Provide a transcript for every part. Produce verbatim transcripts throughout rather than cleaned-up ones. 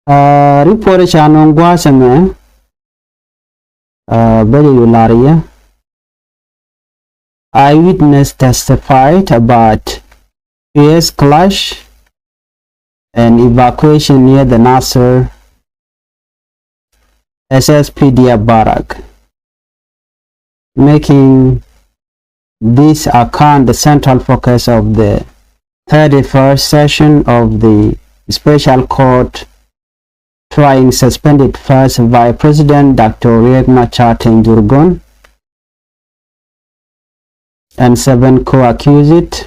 Report ca nɔŋ gua̱a̱th ɛmɛ, bä jɛ yu lar yɛ. Eyewitness testified about fierce clash and evacuation near the Nasir S S P D F barrack, making this account the central focus of the thirty-first session of the Special Court, trying suspended First Vice President Doctor Riek Machar Teny Dhurgon and seven co-accused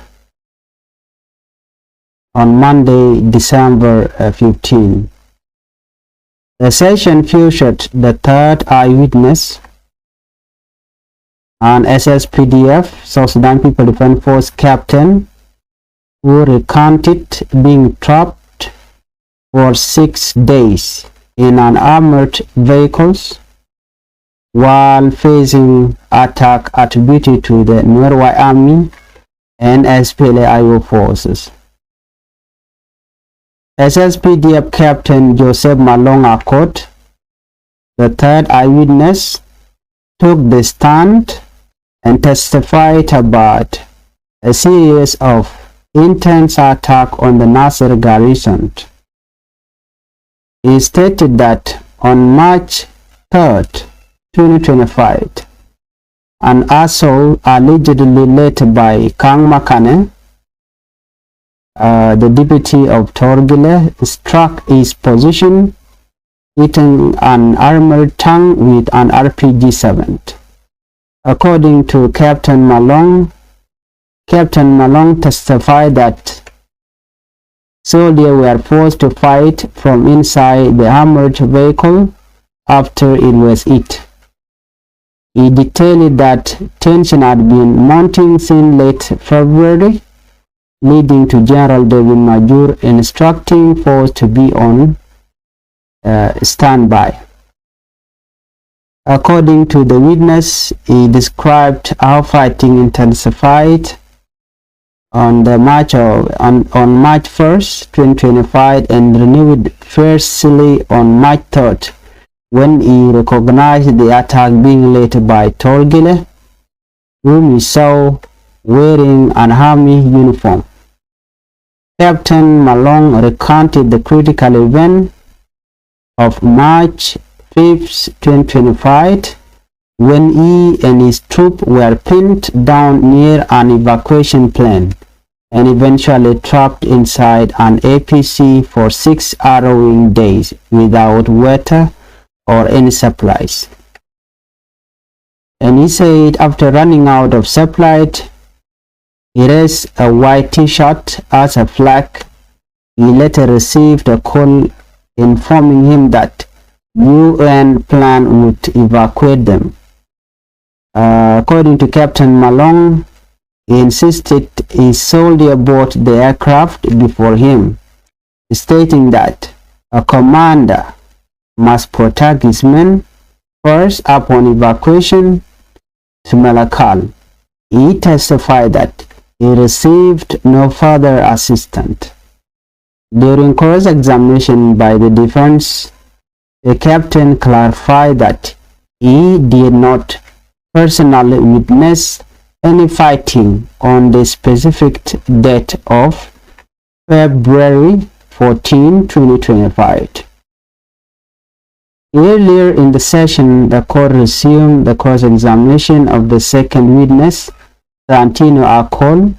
on Monday, December, uh, fifteen. The session featured the third eyewitness, an S S P D F, South Sudan People Defense Force captain, who recounted being trapped for six days in an armored vehicles while facing attack attributed to the Nuer White Army and S P L A I O forces. S S P D F Captain Joseph Malong Akot, the third eyewitness, took the stand and testified about a series of intense attack on the Nasir garrison. He stated that on March third, twenty twenty-five, an assault allegedly led by Kang Makane, uh, the deputy of Torgile, struck his position, hitting an armored tank with an R P G seven. According to Captain Malong, Captain Malong testified that soldiers were forced to fight from inside the armored vehicle after it was hit. He detailed that tension had been mounting since late February, leading to General David Majur instructing force to be on, uh, standby. According to the witness, he described how fighting intensified on the March of, on, on March first, twenty twenty-five, and renewed fiercely on March third, when he recognized the attack being led by Torgile, whom he saw wearing an army uniform. Captain Malong recounted the critical event of March fifth, twenty twenty-five, when he and his troop were pinned down near an evacuation plane and eventually trapped inside an A P C for six harrowing days without water or any supplies. And he said after running out of supply, he raised a white T-shirt as a flag. He later received a call informing him that U N plan would evacuate them. Uh, according to Captain Malong, he insisted his soldier board the aircraft before him, stating that a commander must protect his men first upon evacuation to Malakal. He testified that he received no further assistance. During cross-examination by the defense, the captain clarified that he did not personally witness any fighting on the specific date of February fourteen, twenty twenty-five. Earlier in the session, the court resumed the cross-examination of the second witness, Santino Akol,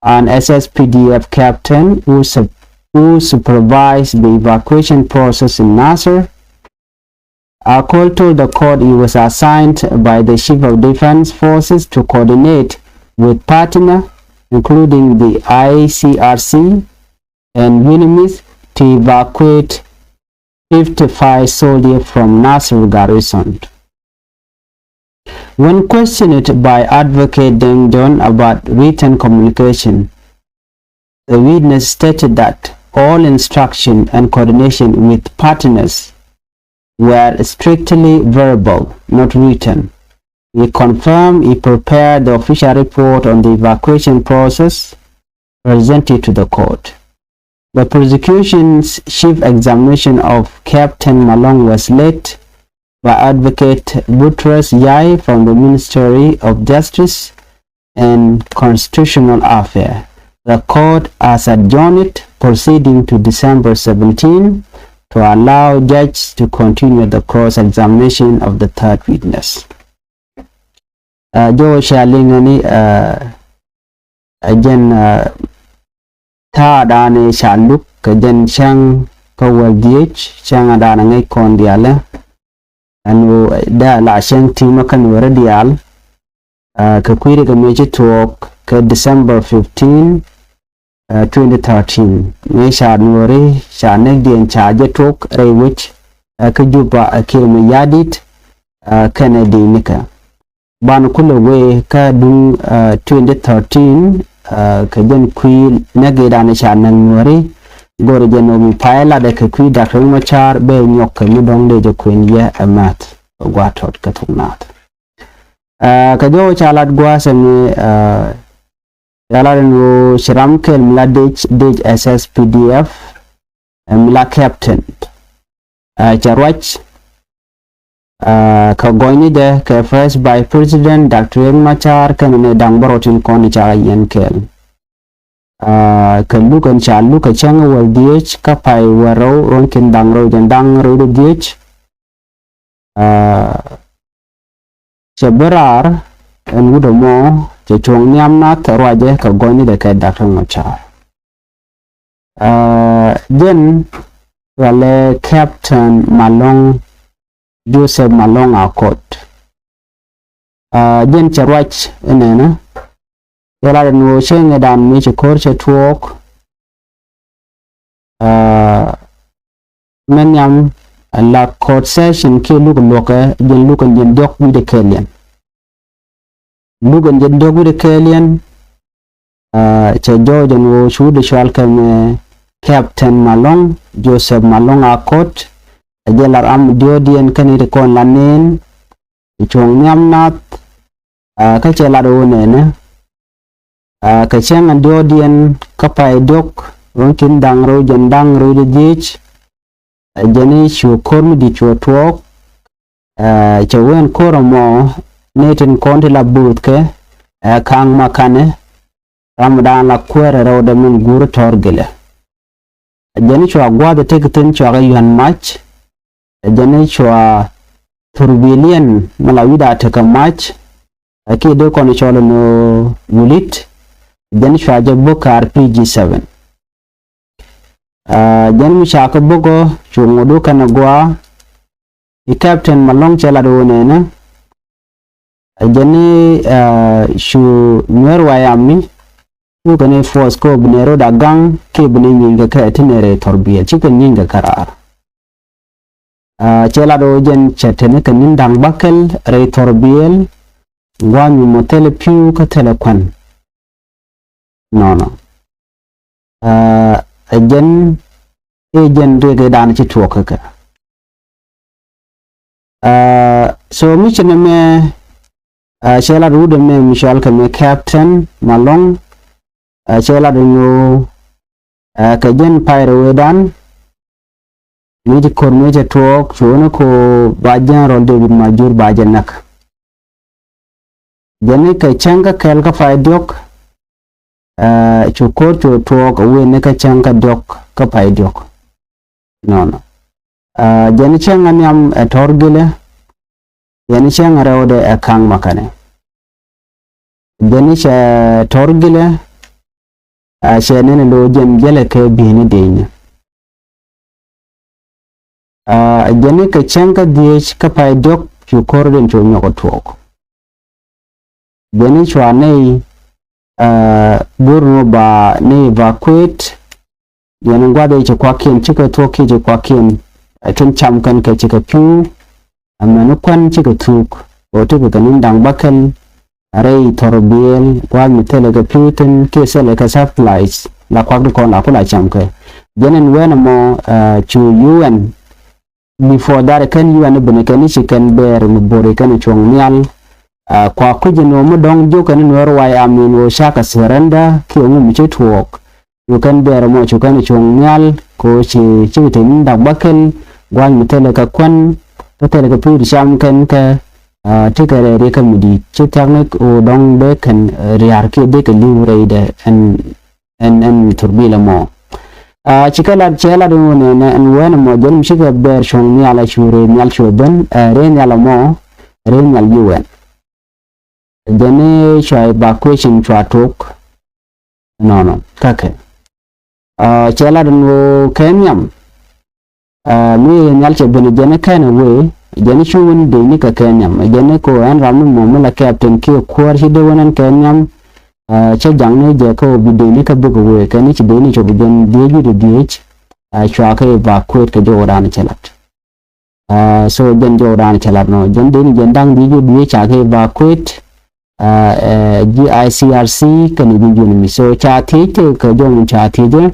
an S S P D F captain who, sup- who supervised the evacuation process in Nasser. Akol told the court he was assigned by the Chief of Defense Forces to coordinate with partner, including the I C R C and UNMISS, to evacuate fifty-five soldiers from Nasser garrison. When questioned by Advocate Deng Don about written communication, the witness stated that all instruction and coordination with partners were strictly verbal, not written. He confirmed he prepared the official report on the evacuation process presented to the court. The prosecution's chief examination of Captain Malong was led by Advocate Butrus Yai from the Ministry of Justice and Constitutional Affairs. The court has adjourned proceeding to December seventeen to allow judge to continue the cross-examination of the third witness. Jɔwä ca liŋ ni ɛ jɛn ta̱a̱ da̱a̱ni ca luk kɛ jɛn cäŋ kä wäl dhieec, cäŋ a da̱a̱ni ŋäc kɔn diaalɛ. Ɛn ɣöö dee a la cäŋ ti̱mä kɛn wä rɛ diaal kɛ kui̱dɛ kɛ mëë ci tuɔɔk kɛ December fifteen, twenty thirteen. Mëë ca nuɔri ca näkdiɛn ca jɛ tuɔɔk rɛy wec kä Juba ɛ Kiir Mayardit kɛnɛ di̱i̱nikɛ. Ban kulɛ wee kä duŋ twenty thirteen kɛ jɛn kui̱ näk i̱ da̱a̱ni ca näk nuɔri. Go̱rɛ jɛ nöömi pay latdɛ kɛ kui̱ Dak Riek Machar bɛ nyɔk kɛ mi dɔ̱ŋ dee jɛ kuën yɛ ɛ math kɛ gua̱a̱th tɔt kɛ thok naath. Kɛ jɔw ca lat gua̱a̱th ɛmɛ ca lat ɛn ɣöö ci ram kɛl mi la dec dec S S P D F mi la captain cɛ ruac kɛ gɔnydɛ kɛ First Vice President Dak Riek Machar kɛnɛ ni da̱ŋ bärɔw tin kɔn ca yɛn kɛl. Kɛ luk ɛn ca luk kɛ cäŋ wäl dhieec kä pay wäl rɛw ruɔ̱n kin da̱ŋ rɛw jɛn da̱ŋ rɛw dhieec. Cɛ bi raar ɛn wut ɛmɔ cɛ cuɔ̱ŋ nhiam nath ruacɛ kɛ gɔnydɛ kɛ Dak Riek Machar. Jɛn rualɛ Captain Malong, Joseph Malong Akot. Jɛn cɛ ruac inɛnɛ. Cɛ lat ɛn ɣöö cäŋ ɛ da̱a̱n mi ci ko̱r cɛ tuɔɔk. Mɛ nhiam ɛ la court session kiɛ luk luɔkɛ jɛn luk ɛn jɛn diɔ̱k wi̱cdɛ kɛɛliɛn. Luk ɛn jɛn diɔ̱k wi̱cdɛ kɛɛliɛn. Cɛ jɔɔc ɛn ɣöö cu wut dee cɔal kɛ mɛ Captain Malong, Joseph Malong Akot. Ɛ jɛ la ram diɔ̱ɔ̱diɛn kɛn i̱ ti kɔn la neen. Cuɔ̱ŋ nhiam nath kä cɛ lat ɣöö nɛnɛ kɛ cäŋ ɛn diɔ̱ɔ̱diɛn kä pay diɔ̱k ruɔ̱n kin da̱ŋ rɛw jɛn da̱ŋ rɛw dhieec. Ɛ jɛn i̱ cu ko̱r mi di̱t cuɔ tuɔɔk. Cɛ wen ko̱r ɛmɔ ni tin kɔn ti la buuth kɛ ɛ ka̱ŋ makanɛ. Ram dan la kuɛɛrɛ rɛwdɛ min guur tɔ̱r gilɛ. Ɛ jɛn i̱ cua gua̱a̱th ɛ tek thi̱n cua kɛ yua̱n mac. Ɛ jɛn i̱ cua thurbiliɛn mi la wi̱cda tekɛ mac. Ɛ kiɛ dee kɔn cɔl ɛn ɣöö wulit. Ɛ jɛn i̱ cua jɛ bok kɛ R P G seven. Jɛn mi ca kɛ bok ɔ cu ŋuɔdu kɛn ɛ gua̱a̱. I̱ Captain Malong cɛ lat ɣöö nɛnɛ. Ɛ jɛn i̱ cu Nuɛr White Army cu kɛn i̱ force kɛ ɣöö bi nɛ rot a gaŋ kiɛ bi nɛ nyieeny kɛ kɛ ti nɛ rɛy thɔrbiɛl cikɛ nyieeny kɛ kɛ raar. Cɛ lat ɣöö jɛn cɛ teni kɛ ni̱n da̱ŋ bäkɛl rɛy thɔrbiɛl gua̱a̱ mi mɔ thilɛ pi̱w kä thilɛ kuän. Nɔnɔ ɛ jɛn i̱ jɛn riɛk i̱ da̱a̱n ci tuɔɔk kä kɛ. So mi ci nɛ mɛ cɛ lat wut ɛmɛ mi cɔal kɛ mɛ Captain Malong. Cɛ lat ɛn ɣöö kɛ jɛn pay rɛwdan mi ci ko̱r mi cɛ tuɔɔk cuɔ̱ɔ̱ni ko ba General David Majur ba jɛ näk. Jɛn i̱ kɛ cäŋ kä kɛl kä pay diɔ̱k cu ko̱r cu tuɔɔk ɛ wen ni kä cäŋ kä diɔ̱k kä pay diɔ̱k. Nɔnɔ jɛn i̱ cäŋ ɛ nhiam ɛ tɔ̱r gilɛ. Jɛn i̱ cäŋ ɛ rɛwdɛ ɛ ka̱ŋ makanɛ. Jɛn i̱ cɛ tɔ̱r gilɛ. Cɛ nɛn ɛ lo̱o̱ jɛn jälɛ kɛ bi̱i̱ni di̱i̱nyɛ. Jɛn i̱ kɛ cäŋ kä dhieec kä pay diɔ̱k cu ko̱r den cu nyɔk ɛ tuɔɔk. Jɛn i̱ cua nɛy go̱r ni ba nɛy evacuate. Jɛn gua̱th i̱ ci kuakiɛn cikɛ thuɔ̱k kiɛ ci kuakiɛn ɛ tin cam kɛn kɛ cikɛ pi̱w. Amäni kuän cikɛ thuk ɣöö tekɛ kɛ ni̱n da̱ŋ bäkɛl rɛy thɔrbiɛl gua̱a̱th mi thilɛ kɛ pi̱w thi̱n kiɛ thilɛ kɛ supplies la kuak di kɔn la ku la cam kɛ. Jɛn ɛn wɛn ɛmɔ cu U N before that kɛn U N i̱ ben kɛn i̱ ci kɛn bɛɛr mi bo̱ri kɛn i̱ cuɔ̱ŋ nhial. Kua kui̱c ɛn ɣöö mi dɔ̱ŋ jiök kɛn i̱ Nuɛr White Army ɛn ɣöö cakɛ surrender kiɛ ŋu mi ci tuɔɔk. Cu kɛn bɛɛr ɛmɔ cu kɛn cuɔ̱ŋ nhial kɛ ɣöö ci, ci kɛ te ni dak bäkɛl gua̱a̱ny mi thilɛ kɛ kuän, kä thilɛ kɛ pi̱i̱t cam kɛn kɛ, ah, tekɛ rɛɛri kä mi di̱i̱t. Ci thia̱kni ɣöö dɔ̱ŋ dee kɛn, eh, ria̱r kiɛ dee kɛ li̱w rɛydɛ ɛn, ɛn, ɛn thurbil ɛmɔ. Ah, ci kɛ lat, cɛ lat ɛn ɣöö nɛnɛ ɛn wɛn ɛmɔ jɛn mi cikɛ bɛɛr cuɔ̱ŋ nhial a cu rɛy nhial cu ben, eh, rɛy nhial ɛmɔ, rɛy nhial ji̱ wɛn. Jɛn i̱ cua evacuation cua tok. Nɔnɔ kakɛ. Ah, cɛ lat ɛn ɣöö kɛ nhiam. Ah, mi nhial cɛ ben jɛn i̱ kɛn ɛ wee, jɛn i̱ cu wun dee ni kɛ kɛ nhiam. Jɛn i̱ ko ɛn ram ni mɔ mi la captain kiɛ kuäär ci dee wun ɛn kɛ nhiam. Ah, cɛ jaŋ ni jɛ kä ɣöö bi dee ni kä bik ɛ wee kɛn i̱ ci dee ni cop jɛn dhiec wi̱cdɛ dhiec. Ah, cua kɛ evacuate kɛ jɔwdan cɛ lat. Ah, so jɛn jɔwdan cɛ lat nɔ. Jɛn dee ni jɛn da̱ŋ dhiec wi̱cdɛ dhiec ca kɛ evacuate. Ah, eh, ji̱ I C R C kɛnɛ ji̱ UNMISS. So ca thiec tëë kɛ jɔw mi ca thiec jɛ.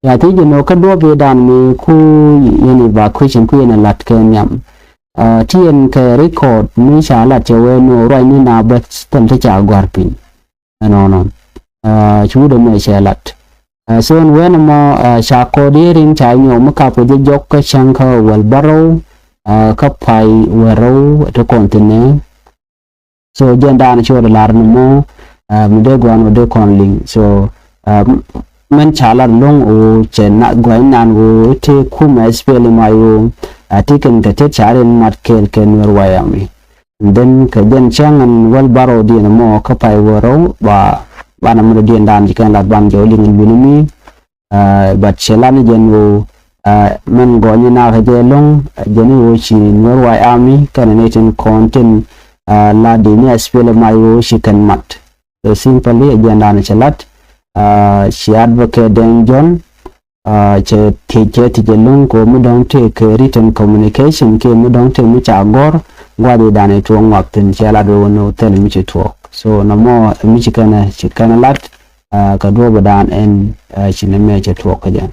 Ca thiec jɛ nɔ kä duɔ̱p i̱ dan mi ku yɛn evacuation ku yɛn ɛ lat kɛ nhiam. Ah, ti yɛn kɛ record mi ca lat cɛ wee nɔ ruacni na bäth thil ti ca gɔ̱a̱r piny. Ɛnɔnɔ. Ah, ci wut ɛmɛ cɛ lat. Ah, so ɛn wɛn ɛmɔ, ah, ca kɔɔt i̱ rin ca nyɔk mi kap kɛ jɛ jɔk kä cäŋ kä wäl bärɔw, ah, kä pay wäl rɛw ti kɔn thi̱n ɛ. So jɛn dan ci wä lar ni mɔ, ah, mi dee guan wä dee kɔn liŋ. So, ah, m-, mɛn ca lar loŋ wä cɛ na guan nan wä te kumɛ S P L M I O, ah, ti kɛn kɛ tet ca rin mat kɛɛl kɛ Nuɛr White Army. And then kɛ jɛn cäŋ ɛn wäl bärɔw diɛn mɔ kä pay wäl rɛw ba, banɛ mɛ diɛn dan ci kɛn lat ban jɛ wä liŋ in wi̱ni mi. Ah, but cɛ lan jɛn ɣöö, ah, mɛn gɔny nakä jɛ lo̱ŋ, ah, jɛn ɣöö ci Nuɛr White Army kɛnɛ ni tin kɔn tin, ah, la di ni S P L M I O ci kɛn mat. So simply, ah, jɛn dan cɛ lat, ah, ci advocate Deng John, ah, cɛ thiec, cɛ thiec jɛ lo̱ŋ kɛ ɣöö mi dɔ̱ŋ tëë kɛ written communication kiɛ mi dɔ̱ŋ tëë mi ca gɔ̱r gua̱dhi dan i̱ tuɔɔk ŋɔak thi̱n cɛ lat ɣöö ni thil mi ci tuɔɔk. So nɔmɔ mi ci kɛn ɛ, ci kɛn ɛ lat, ah, kɛ duɔ̱ɔ̱p dan ɛn, ah, ci nɛmɛ cɛ tuɔɔk kä jɛ.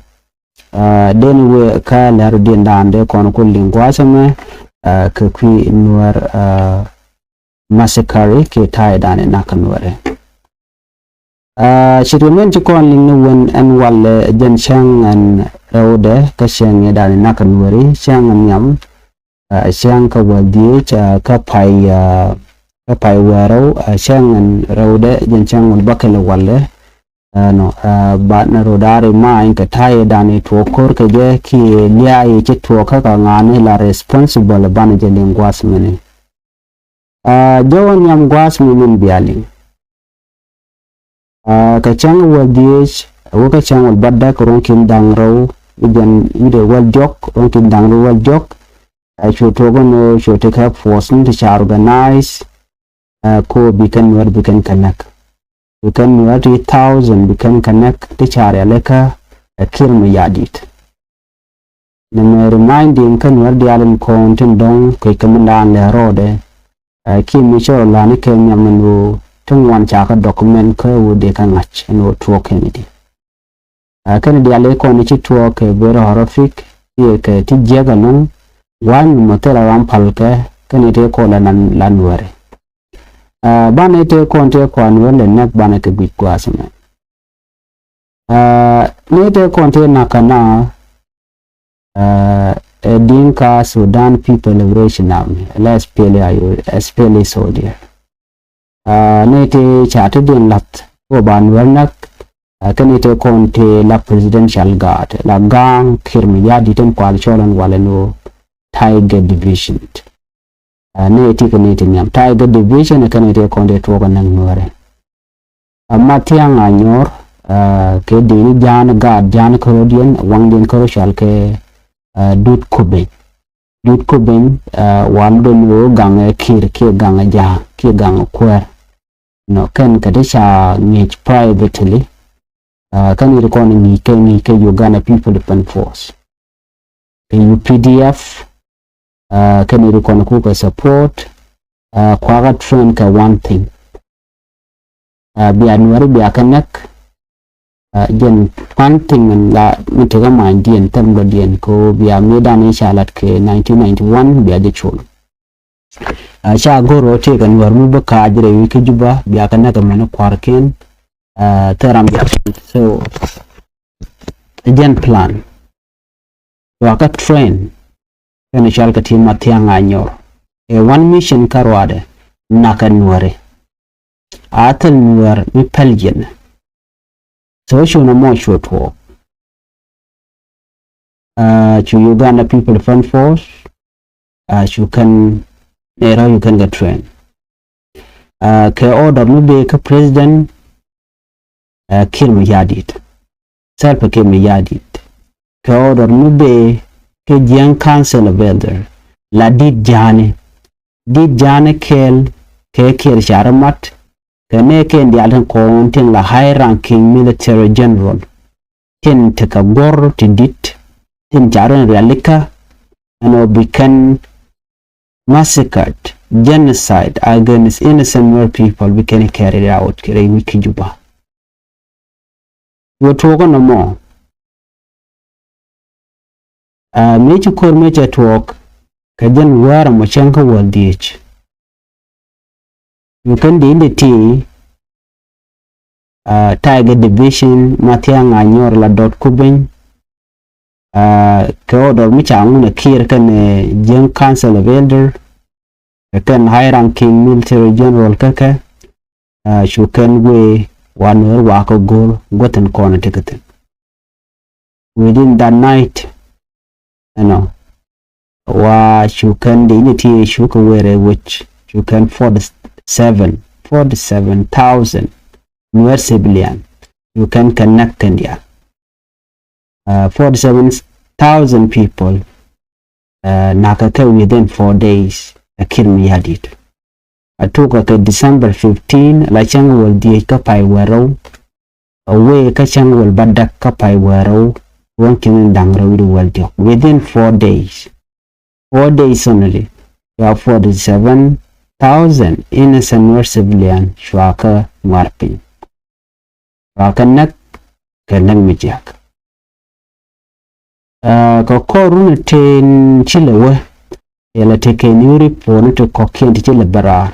Ah, den wee kä lɛr diɛn dan dee kɔn ku liŋ gua̱a̱th ɛmɛ, ah, kɛ kui̱ Nuɛr, ah, massacre kiɛ ta̱a̱ dan i̱ nak kä Nuɛrɛ. Ah, ci riɛm ɛn ci kɔn liŋ ni wen ɛn walɛ jɛn cäŋ ɛn rɛwdɛ kä cäŋ i̱ dan i̱ nak kä Nuɛri, cäŋ ɛn nhiam, ah, cäŋ kä wäl dhiec, ah, kä pay, ah, kä pay wäl rɛw, ah, cäŋ ɛn rɛwdɛ jɛn cäŋ wäl bäkɛl walɛ. Ah, nɔ, ah, banɛ rɔ da̱r i̱ ma̱a̱ in kɛ ta̱yɛ dan i̱ tuɔɔk ko̱r kɛ jɛ kiɛ lia̱a̱ i̱ ci tuɔɔk kä ka ŋa̱a̱n i̱ la responsible banɛ jɛ liŋ gua̱a̱th mini. Ah, jɛ wä nhiam gua̱a̱th mi min bia liŋ. Ah, kɛ cäŋ wäl dhiec, wä kɛ cäŋ wäl bädäk ruɔ̱ŋ ki̱n da̱ŋ rɛw, wi̱cdɛ wäl diɔ̱k, ruɔ̱ŋ ki̱n da̱ŋ rɛw wäl diɔ̱k. Ah, cu tuɔɔk ɛn ɣöö cu tekɛ force ni ti ca organize, ah, ko bi kɛn Nuɛr bi kɛn kɛ näk. Bi kɛn Nuɛr ti thousand bi kɛn kɛ näk ti ca rialikä, ah, Kiir Mayardit. Nɛmɛ reminding kä Nuɛr diaal in kɔn tin dɔ̱ŋ kɛ kɛ min daan lɛ rɔɔdɛ. Ah, kiɛ mi cɛ rɔ la̱ni kɛ nhiam ɛn ɣöö ti ŋuan ca kɛ document kä ɣöö dee kɛ ŋa̱c ɛn ɣöö tuɔɔk kɛn i̱di. Ah, kɛn diaal i̱ kɔn i̱ ci tuɔɔk kɛ very horrific, kiɛ kɛ ti jiäk ɛnɔŋ, gua̱a̱ny mi mɔ thilɛ ram pal kɛ, kɛn i̱ ti kɔn la nan la Nuɛri. Ah, banɛ i̱ ti kɔn ti kɔn Nuɛri lɛ näk banɛ kɛ guic gua̱a̱th ɛmɛ. Ah, ni ti kɔn ti nak kɛ na, ah, ɛ Dinka Sudan People Liberation Army, lɛ S P L A I O, S P L A soldier. Ah, ni ti ca ti diɛn lath kɛ ba Nuɛr näk, ah, kɛ ni ti kɔn ti la Presidential Guard, la ga̱a̱ŋ Kiir Mayardit in kual cɔl in walɛ ni ɣöö Tiger Division. Ah, ni ti kɛ ni ti nhiam Tiger Division, kɛ ni ti kɔn ti tuɔk in näk Nuɛri. Ah, Mathiang Anyor, ah, kɛ dini ja̱a̱n gaat ja̱a̱n kärɔ̱diɛn, waŋdiɛn kärɔ̱ cɔal kɛ, ah, Dut Kubeny. Dut Kubeny, ah, wal dɔ̱ŋ ɣöö gaŋɛ Kiir kiɛ gaŋɛ ja̱a̱ kiɛ gaŋɛ kuäär. Nɔ kɛn kɛ ti ca ŋi̱i̱c privately. Ah, kɛn i̱ ti kɔn ŋi̱i̱c kɛ ŋi̱i̱c kɛ Uganda People Defense Force. Kɛ U P D F, ah, kɛn i̱ ti kɔn kukɛ support, ah, kuakä train kɛ one thing. Ah, bia Nuɛri bia kɛ näk, ah, jɛn one thing in la mi tekɛ ma̱a̱nydiɛn thil mi dɔ̱diɛn kɛ ɣöö bia mëëdan i̱ ca lat kɛ nineteen ninety-one bia jɛ col. Ah, ca go̱r ɣöö tëëkɛ Nuɛr mi bi ka̱a̱c rɛy wi̱c kä Juba bia kɛ näk ɛmɛn kua̱rkiɛn, ah, thil ram bia. So, Ɛ jɛn plan. Cua kɛ train. Kɛn cɔal kɛ ti Mathiang Anyor. Ɛ one mission kä ruaadɛ. Nakɛ Nuäri. A thil Nuäär mi pɛl yɛn. So cu nɔmɔ cu tuɔɔk. Aa, cu Uganda People Defense Force, aa, cu kɛn nɛy rɔ̱ cu kɛn kɛ train. Aa, kɛ order mi bee kä President, aa, Kiir Mayardit. Salva Kiir Mayardit. Kɛ order mi bee kä Jieng Council of Elder. La Diit Ja̱a̱ni. Diit Ja̱a̱ni kɛɛl kɛ Kiir Car Mat. Kɛ nɛɛkɛn diaal tin kɔn tin la high ranking military general. Tin tekɛ guɔ̱r ti di̱t. Tin ca run rialikä. Ɛn ɔ bi kɛn massacre, genocide against innocent Nuer people bi kɛn carried out kɛ rɛy wi̱c kä Juba. Wä tuɔɔkä nɔmɔ. Aa, mëë ci ko̱r mëë cɛ tuɔɔk kɛ jɛn wäär ɛmɔ cäŋ kä wäl dhieec. Cu kɛn di in di ti, aa, Tiger Division, Mathiang Anyor la dɔt Kubɛny, aa, kɛ order mi ca ŋun ɛ Kiir kɛnɛ Jieng Council of Elder, kɛ kɛn high ranking military general kä kɛ, aa, cu kɛn wee wa Nuäär wakä go̱o̱r guäthin kɔn ɛ ti kä thi̱n. Within that night, you know, wa cu kɛn di ni ti cu kɛ wee rɛy wi̱c, cu kɛn forty seven, forty seven thousand Nuer civilian, cu kɛn kɛ näk kɛn diaal. Aa, forty seven thousand people, aa, nakä kɛ within four days, ɛ Kiir Mayardit. A tukä kɛ December fifteen, la cäŋ wäl dhieec kä pay wäl rɛw. A wee kä cäŋ wäl bädäk kä pay wäl rɛw. Ruɔ̱n ki̱n da̱ŋ rɛw wi̱cdɛ wäl diɔ̱k. Within four days. Four days only. Cua forty seven thousand innocent Nuer civilian cua kä ŋuar piny. Cua kä näk kɛ näk mi jiäk. Aa, kɛ kɔr run tëë ci lɛ wä, yɛlɛ tekɛ ni report ni ti kɔ̱kiɛn ti ci lɛ bä raar.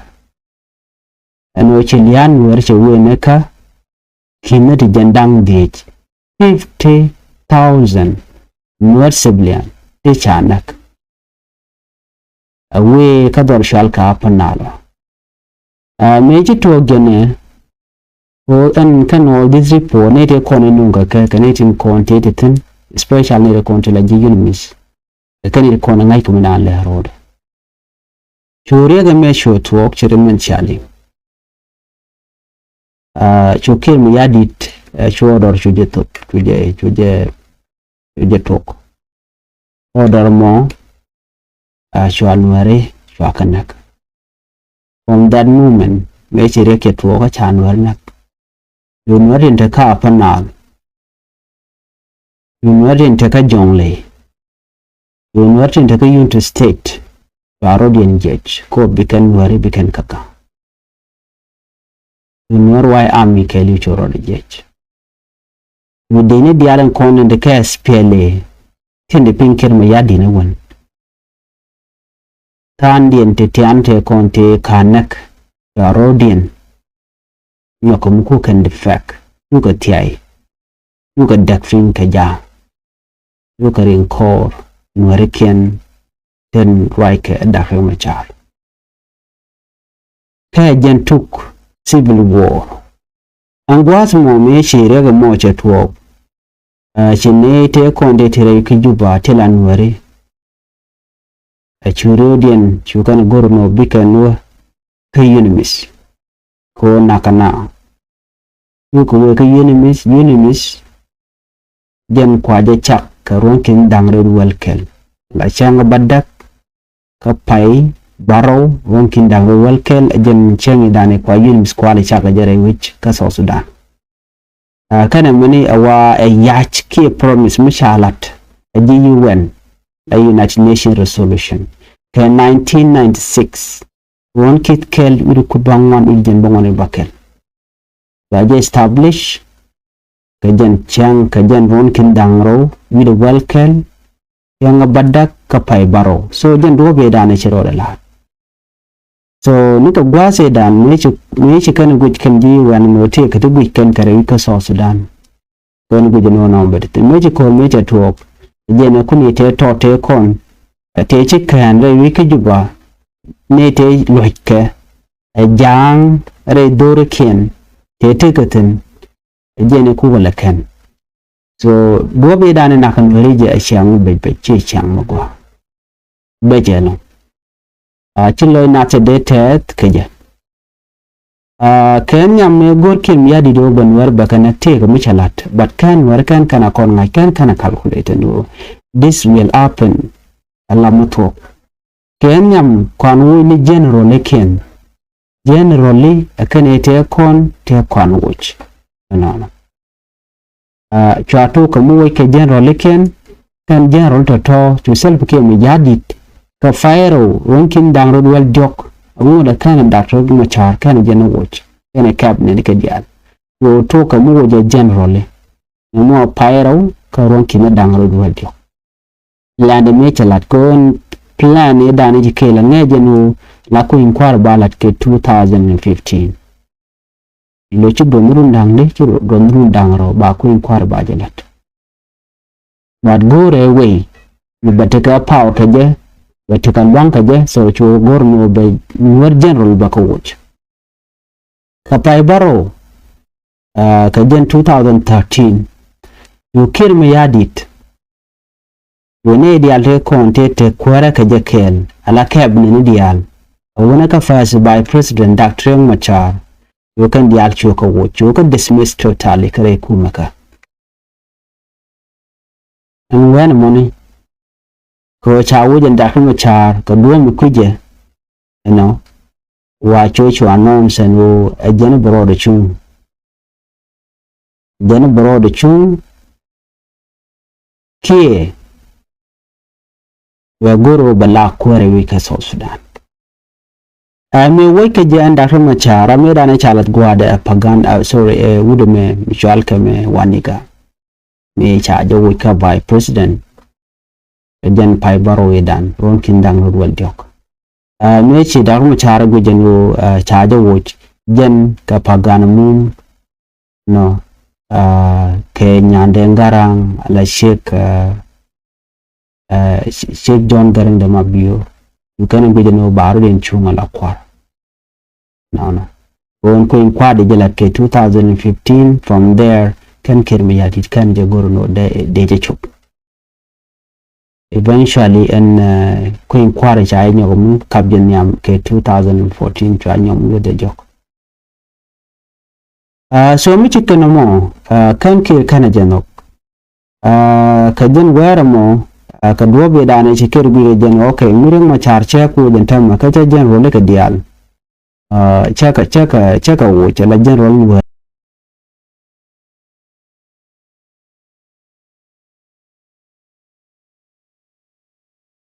Ɛn ɣöö ci lia̱a̱n Nuäär cɛ wee ni kä ki̱n ni ti jɛn da̱ŋ dhieec, fifty thousand Nuäär civilian ti ca näk. A wee kä dhɔr cual kɛ Upper Nile. Aa, mëë ci tuɔɔk jɛn ɛ, ko ɛn kɛn all this report ni ti kɔn in nuŋ kɛ kɛ, kɛ ni tin kɔn ti ti thi̱n, special ni ti kɔn ti la ji̱ UNMISS. Kɛ kɛn ti kɔn in ŋa̱c kɛ mi naan lɛ ro̱o̱dɛ. Cu riɛk ɛmɛ cu tuɔɔk ci ri min ca liŋ. Aa, cu Kiir Mayardit, ɛ, cu order cu jɛ thop, cu jɛ, cu jɛ, cu jɛ tuɔɔk. Order mɔ, aa, cua Nuääri, cua kɛ näk. From that moment, mëë ci riɛk cɛ tuɔɔk kä ca Nuääri näk. Cu Nuäär tin te kä Upper Nile. Cu Nuäär tin te kä Jonglei. Cu Nuäär tin te kä Unity State. Cua rɔ̱diɛn jiɛc. Kop bi kɛn Nuääri bi kɛn käkä. Cu Nuäär White Army kɛɛliw cu rɔɔdɛ jiɛc. Cu dee ni diaal in kɔn in te kɛ SPLA. Tin di piny Kiir Mayardit ni wän. Tha̱a̱ŋdiɛn ti tian tëë kɔn tëë ka̱n näk, cua rɔ̱diɛn. Nyɔk kɛ mi ku kɛn defect, cukɛ thiay, cukɛ däk piny kɛ ja̱a̱ŋ, cukɛ riŋ kɔɔr, Nuäärikiɛn tin ruackɛ ɛ Dak Riek Machar. Kä jɛn tuk civil war. Ɛn gua̱a̱th mɔ mëë ci riɛk ɛmɔ cɛ tuɔɔk. Ɛ, ci nɛy tëë kɔn dee ti rɛy kä Juba ti la Nuääri. Ɛ, cu rɔ̱diɛn cu kɛn go̱r nɔ bikɛ nuɔ kä UNMISS. Kɛ ɣöö nakä na. Cukɛ wee kä UNMISS, UNMISS. Jɛn kua jɛ cak kɛ ruɔ̱n ki̱n da̱ŋ rɛw wäl kɛl. La cäŋ bädäk kä pay bärɔw ruɔ̱n ki̱n da̱ŋ rɛw wäl kɛl, ɛ jɛn cäŋ i̱ da̱ŋ i̱ kua UNMISS kua lɛ cak kɛ jɛ rɛy wec kä South Sudan. Aa, kɛnɛ mini ɛ wa ɛ yac kiɛ promise mi ca lat ɛ ji̱ UN, ɛ United Nations resolution kɛ nineteen ninety-six. Ruɔ̱n ki̱th kɛl wi̱cdɛ kui̱ bäŋuan wi̱cdɛ jiɛn bäŋuan wi̱cdɛ bäkɛl. Ba jɛ establish kɛ jɛn cäŋ kɛ jɛn ruɔ̱n ki̱n da̱ŋ rɛw wi̱cdɛ wäl kɛl, cäŋ bädäk kä pay bärɔw. So jɛn duɔ̱ɔ̱p yɛ da̱a̱n ɛ ci rɔɔdɛ la̱a̱t. So ni kɛ gua̱a̱th ëëdan mëë ci, mëë ci kɛn guic kɛn ji̱ UN mɛ wä tëë kɛ ti guic kɛn kɛ rɛy wi̱c kä South Sudan. Kɔn guic ni wä nɔmɔ bɛ ti thin mëë ci ko̱r mëë cɛ tuɔɔk. Jɛn ɛ kun i̱ tëë tɔt tëë kɔn, ɛ tëë ci kɛn rɛy wi̱i̱ kä Juba, ni tëë luɔ̱ckɛ, ɛ ja̱a̱ŋ rɛy dho̱rikiɛn tëë tekɛ thi̱n. Ɛ jɛn ɛ kukɛ lɛ kɛn. So duɔ̱p i̱ da̱a̱n i̱ nak kɛ nueeri jɛ ɛ ciaŋ mi bec bec, ci ciaŋ mi gɔaa. Bec ɛlɔ̱ŋ. A ci lɔc nath cɛ dee tɛɛth kɛ jɛ. A kɛn nhiam mëë go̱r Kiir Mayardit ɣöö bɛ nuɛr bɛ kɛn ɛ tëëk mi cɛ la̱t, but kɛn nuɛr kɛn kɛn a kɔn ŋa̱c, kɛn kɛn a calculate ni ɣöö this will happen. Ɛ la mi thuɔ̱k. Kɛn nhiam kɔn woc ni general ikiɛn. General i̱ ɛ kɛn i̱ tëë kɔn tëë kɔn woc. Ɛnɔnɔ. A cua tok kɛ mi woc kɛ general ikiɛn, kɛn general tɔ̱tɔ̱ cu Salva Kiir Mayardit kɛ pay rɛw ruɔ̱n ki̱n da̱ŋ rɛw wäl diɔ̱k. Ɛŋu dee kɛn Doctor Machar kɛn jɛn woc kɛn cabinet kɛ diaal. Cu tok kɛ mi woc ɛ general i̱ nɛ mɔ pay rɛw kɛ ruɔ̱n ki̱n da̱ŋ rɛw wäl diɔ̱k. Landɛ mëë cɛ la̱t kɛ ɣöö plan i̱ da̱a̱n i̱ ci kɛɛl ɛ ŋäc jɛn ɣöö la kui̱ny kua̱r ba la̱t kɛ two thousand and fifteen. Lo ci duɔ̱n run da̱ŋ di, ci duɔ̱n run da̱ŋ rɛw ba kui̱ny kua̱r ba jɛ la̱t. But go̱o̱rɛ wei mi bɛ tekɛ power kɛ jɛ, bɛ tekɛ lua̱ŋ kɛ jɛ, so cu go̱o̱r ni wä bɛ nuɛr general bɛ kɛ woc. Kɛ pay bärɔw, a kɛ jɛn two thousand thirteen, cu Kiir Mayardit, cu ni diaal tëë kɔn tëë te kuäärä kɛ jɛ kɛɛl, ala cabinet ni diaal, a wänä kä first vice president Doctor Riek Machar, cu kɛn diaal cu kɛ woc, cu kɛ dismiss totally kä rɛy kumɛ kä. Ɛn wɛn mɔni kɛ ɣöö ca woc ɛn Doctor Machar kɛ duɔ̱ɔ̱p mi kui̱cɛ, you know, wa cu cu announce ɛn ɣöö ɛ jɛn bɛ rɔɔdɛ cuŋ. Jɛn bɛ rɔɔdɛ cuŋ kiɛ wɛ go̱r ɣöö bɛ la kuäärɛ wi̱i̱ kä South Sudan. Ɛ mëë woc kɛ jɛ ɛn Doctor Machar, ram mëë danɛ ca lath gua̱a̱dɛ ɛ Pagan, ɛ, sorry, ɛ wut ɛmɛ mi cɔalkɛ mɛ Waniga. Mëë ca jɛ woc kä vice president. Ɛ jɛn pay bärɔw i̱ da̱a̱n ruɔ̱n ki̱n da̱ŋ rɛw wäl diɔ̱k. Ɛ mëë ci Doctor Machar guic jɛn ɣöö, ɛ, ca jɛ woc jɛn kɛ Pagan Amum, nɔ, ɛ, kɛ Nyandeng Garang, ala Sheikh, ɛ, ɛ, Sheikh John Garang de Mabior. Cu kɛn guic jɛn ɣöö ba rɔ̱diɛn cuŋ ala kua̱r. Nɔnɔ. Ɣöö ɛn kui̱ny kua̱r di jɛ la̱t kɛ two thousand fifteen, from there kɛn Kiir Mayardit kɛn jɛ go̱r ni ɣöö dee, dee jɛ cop. Eventually ɛn, ɛ, kui̱ny kua̱r ca jɛ nyɔk mi kap jɛ nhiam kɛ two thousand fourteen cua nyɔk mi weth jɛ jɔk. Ɛ, so mi ci kɛn mɔ, ɛ, kɛn Kiir kɛn jɛ nhɔk. Ɛ, kɛ jɛn wɛɛrɛ mɔ, ɛ, kɛ duɔ̱ɔ̱p i̱ da̱a̱n i̱ ci Kiir guic kɛ jɛn, okay, mi Riek Machar cɛ kuɔc ɛn täämɛ kä cɛ general kɛ diaal. Ɛ, cɛ kɛ, cɛ kɛ, cɛ kɛ woc ala general wɛɛr.